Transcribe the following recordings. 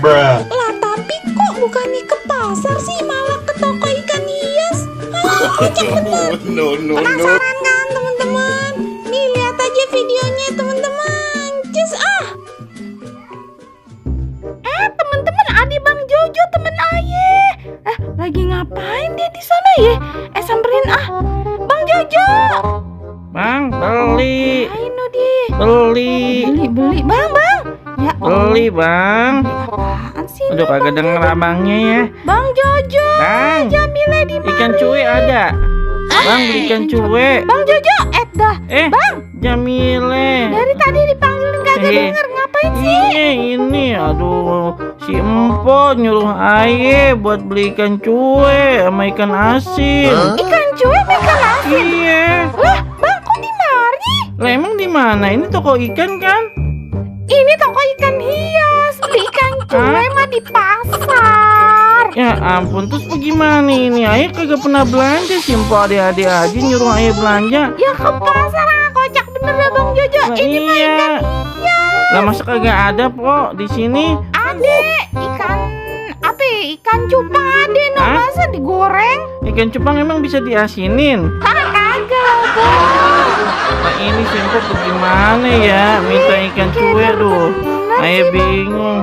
Bruh. Lah tapi kok bukannya ke pasar sih malah ke toko ikan hias? Kocak bener. No. Penasaran kan teman-teman? Nih lihat aja videonya teman-teman. Cus ah. Teman-teman, Adi Bang Jojo temen Aye. Lagi ngapain dia di sana ya? Samperin ah. Bang Jojo. Bang, beli. Ayo dia. Beli. Beli Bang. Ya Beli, Bang. apaan sih? Aduh, kagak denger abangnya ya. Bang Jojo. Bang, Jamila di mana? ikan cuy ada. Bang, beli ikan cuy. Bang Jojo, dah. Bang, Jamile. Dari tadi dipanggilin kagak denger, ngapain sih? Iya, ini. Aduh, si Empo nyuruh Aye buat beli ikan cuy sama ikan asin. Ikan cuek ikan asin. Iya. Lah, Bang kok dimari? Lah emang di mana? Ini toko ikan kan? Ini toko ikan hias. Beli ikan cuek mah di pasar. Ya ampun, terus bagaimana ini? Ayah kagak pernah belanja, Simpo adik-adik aja nyuruh ayah belanja. Ya ke pasar kocak bener ya Bang Jojo. Lah Ini mah iya. ikan hias. Lah masa kagak ada, Po, di sini? Ade, ikan apa ya? Ikan cupang ade, no Hah? masa digoreng? Ikan cupang emang bisa diasinin? Kagak lah Bang. Nah ini Simpo bagaimana ya? Minta ikan cuek tuh. Ayah bingung.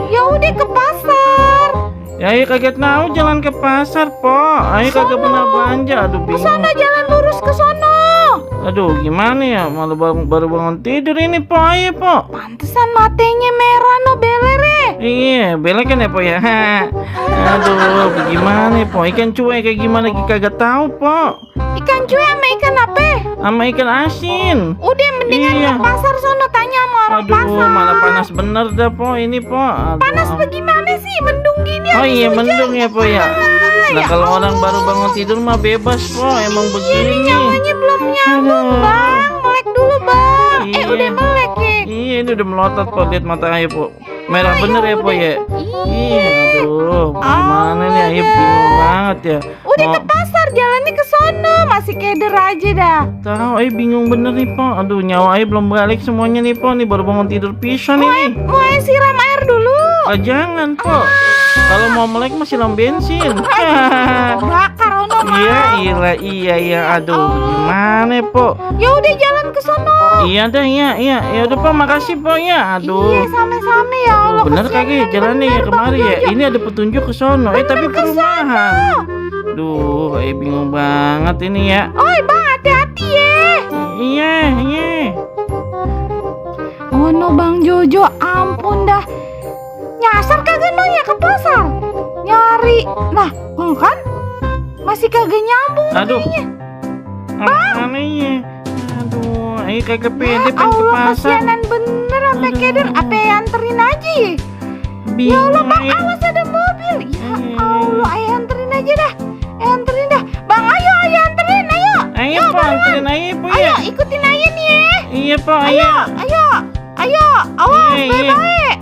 Ya udah ke pasar. Ya ayah kagak tahu jalan ke pasar, Po. Ayah kagak pernah belanja. Aduh Ke bingung. sana jalan lurus ke sono. Aduh gimana ya? Malu baru bangun tidur ini, Po. Ayah, Po. Pantesan matanya merah no belere. Iya, belek kan ya, Po ya. Aduh, bagaimana ya, Po? Ikan cuek kayak gimana kagak tahu, Po. Ikan cuek sama ikan apa? Sama ikan asin. Udah mendingan Iya. ke pasar sono tanya sama orang Aduh, pasar. malah panas bener dah, Po. Ini, Po. Aduh. Panas bagaimana sih? Mendung gini Oh habis iya, hujan. mendung ya, Po ya. Nah, ya kalau Allah. orang baru bangun tidur mah bebas, Po. Emang Ini begini. nyawanya belum nyambung, Aduh. Bang. Melek dulu, Bang. Iya. Udah melek ya. Iya, ini udah melotot, Po. Lihat mata ayah, Po. Merah bener ya, Po ya. Iya, aduh. Gimana nih, ayah bingung banget ya. Udah ke pasar, jalannya ke sono. Masih keder aja dah. Tahu, bingung bener nih, Po. Aduh, nyawa ayah belum balik semuanya nih, Po. Nih baru bangun tidur pisan ini. Mau siram air dulu. Jangan, Po. Kalau mau melek mah siram bensin. Bakar ono mah. Iya. Aduh, gimana, Po? Ya udah jalan ke sono. Iya dah, iya. Ya udah, Po. Makasih, Po ya. Iya, Aduh. sama-sama ya Allah. Bener kesian kagak jalannya ya bener, kemari Bang ya? Jojo. Ini ada petunjuk ke sono. Tapi ke perumahan. Duh, bingung banget ini ya. Oi, Bang, hati-hati ya. Iya. Oh no Bang Jojo, ampun dah. Nyasar kagak no ya ke pasar? Nyari. Nah, kan? Masih kagak nyambung. Aduh. ininya. Mana ya? Aduh, kagak pede Ya pengen ke Allah, pasar. kasianan bener sampai Aduh. keder. Apa anterin aja ya? Ya Bingung. Allah, Bang, Ayah. awas ada mobil. Ya Iya. Allah, ayo anterin aja dah. Anterin dah. Bang, ayo anterin, ayo. Ayo, Po, anterin aja, Po Ayo, ya. ikutin aja nih ya. Iya, Po, Ayo, ayo. ayo. Awas, Iya. bye-bye.